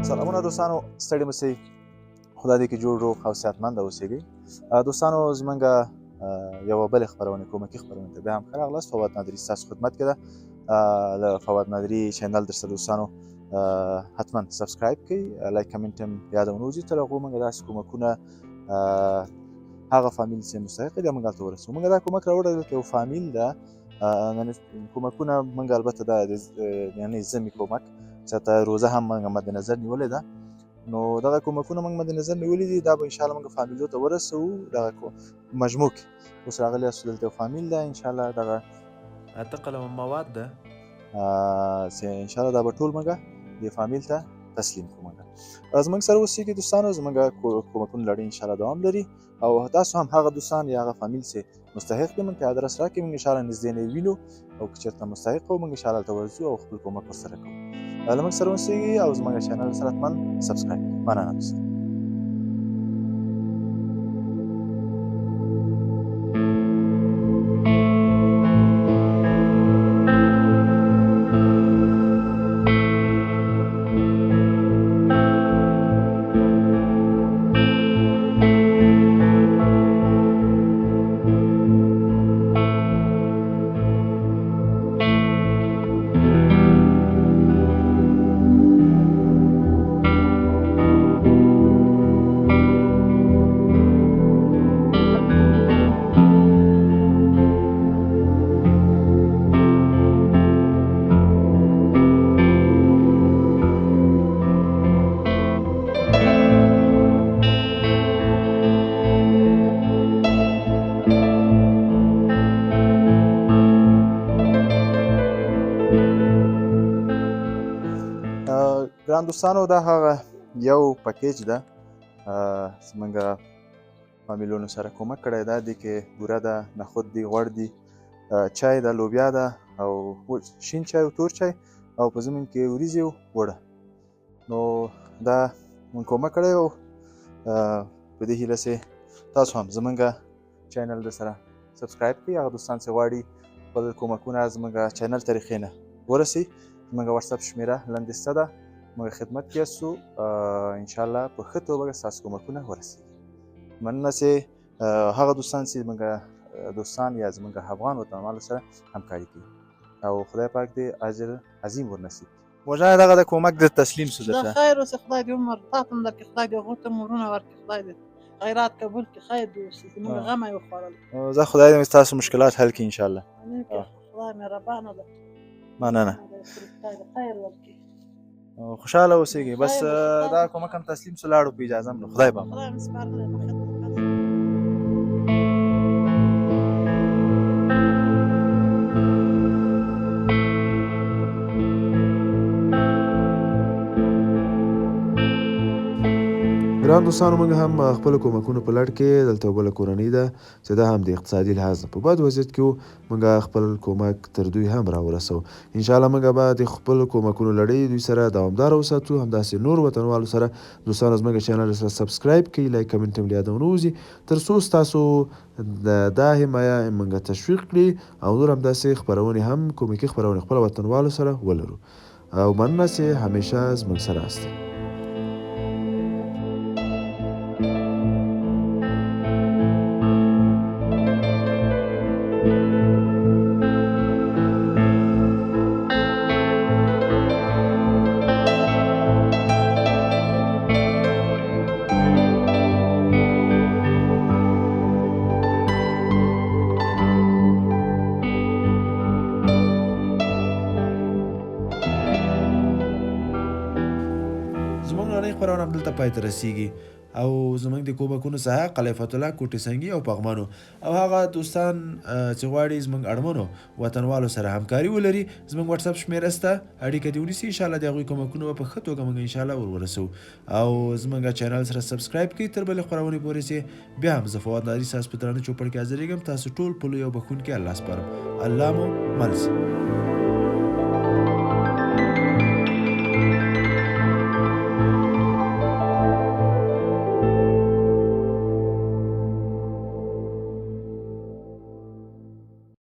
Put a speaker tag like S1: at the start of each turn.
S1: سلامونه دوستانو، ستړي مه سئ، خدای دې کې جوړ روغ او صحتمند اوسېږئ. دوستانو، زمونږ یوه بلې خپرونې، کومکي خپرونې ته بیا هم ښه راغلاست. فواد نادري ستاسو خدمت کې ده. له فواد نادري channel درسره دوستانو حتما subscribe کړئ، like comment هم یاده ونه وځي، تر هغو موږ داسې کومکونه هغه فامیل چې مستحق دي موږ هلته ورسوو. موږ دا کومک راوړی، دلته یو فامیل ده. کومکونه موږ البته دا یعنې زمي کومک چې ته روزه هم موږ مد نظر نیولې ده، نو دغه کومکونه موږ مد نظر نیولې دي. دا به انشاءالله موږ فامیلو ته ورسوو. دغه مجموع کې اوس راغلی یاست، دلته یو فامیل ده. انشاءالله دغه
S2: اته قلمه مواد ده
S1: چې انشاءالله دا به ټول موږ دې فامیل ته تسلیم کړو. موږ زموږ سره اوسېږي دوستانو، زموږ کومکونه لړۍ انشاءالله دوام لري، او تاسو هم هغه دوستان یا هغه فامیل چې مستحق دي موږ ته ادرس راکړئ، موږ انشاءالله نږدې نه وینو، او که چېرته مستحق وو موږ انشاءالله هلته ورځو او خپل کومک ورسره کوو. له موږ سره اوسېږي او زموږ channel سره حتما subscribe کړئ. مننه دوستان. ګران دوستانو، دا هغه یو پکیج ده چې موږ فامیلونو سره کومک کړی ده. دې کې بوره ده، نخود دي، غوړ دي، چای ده، لوبیا ده، او شین چای او تور چای، او په ضمن کې وریځې او اوړه. نو دا موږ کومک کړی، او په دې هیله چې تاسو هم زمونږ channel در سره subscribe کړئ. هغه دوستان چې غواړي خپل کومکونه زمونږ channel طریقې نه ورسي، زمونږ واتساپ شمېره لاندې شته ده، موږ خدمت کې یاستو. انشاءالله په ښه توګه ستاسو کومکونه ورسېږي. مننه چې هغه دوستان چې زمونږ دوستان یا زمونږ افغان وطنوالو سره همکاري کوي، او خدای پاک دې اجر عظیم ورنصیب کړي. موجانه، دغه د کومک د تسلیم سو
S3: دا
S1: درته.
S3: خیر اوسه، خدای دې عمر تاته هم درکړي، خدای دې هغو ته هم عمرونه ورکړي، خدای دې خیرات قبول کړي، خیر دې وشي، زموږ غمه یې وخوړل.
S1: زه خدای دې ستاسو مشکلات حل کړي انشاءالله.
S3: آمین. خدای مهربانه ده.
S1: مننه.
S3: خدای دې خیر ورکړي.
S1: خوشحاله اوسېږئ. بس
S3: خیر اوسې.
S1: دا کومک هم تسلیم سو، لاړو په اجازه هم، نو خدای په امان.
S3: خدای مې سپارلی په خدمت.
S2: ګران دوستانو، موږ هم خپلو کومکونو په لړ کې دلته یوه بله کورنۍ ده چې دا هم د اقتصادي لحاظ نه په بد وضعیت کې وو، موږ خپل کومک تر دوی هم راورسوو. انشاءالله موږ به د خپلو کومکونو لړۍ دوی سره دوامداره وساتو، همداسې نور وطنوالو سره. دوستانو، زموږ channel سره subscribe کړئ، like comment هم له یاده ونه وځي، تر څو ستاسو دا حمایه موږ تشویق کړي او نور همداسې خپرونې هم کومکي خپرونې خپل وطنوالو سره ولرو. او مننه چې همیشه زموږ سره یاستئ. زموږ نننۍ خپرونه همدلته پای ته رسیږي، او زموږ د کومکونو ساحه قلعه فتح الله، کوټې سنګي او پغمانو. او هغه دوستان چې غواړي زموږ اړمنو وطنوالو سره همکاري ولري، زموږ واتساپ شمېره شته، اړیکه دې ونیسي. انشاءالله د هغوی کومکونه به په ښه توګه موږ انشاءالله ور ورسوو. او زموږ channel سره subscribe کړئ. تر بلې خپرونې پورې چې بیا هم زه فواد نادري ستاسو په درانه چوپړ کې حاضرېږم، تاسو ټول په لوی او بښونکي الله سپارم. الله مو مل شه.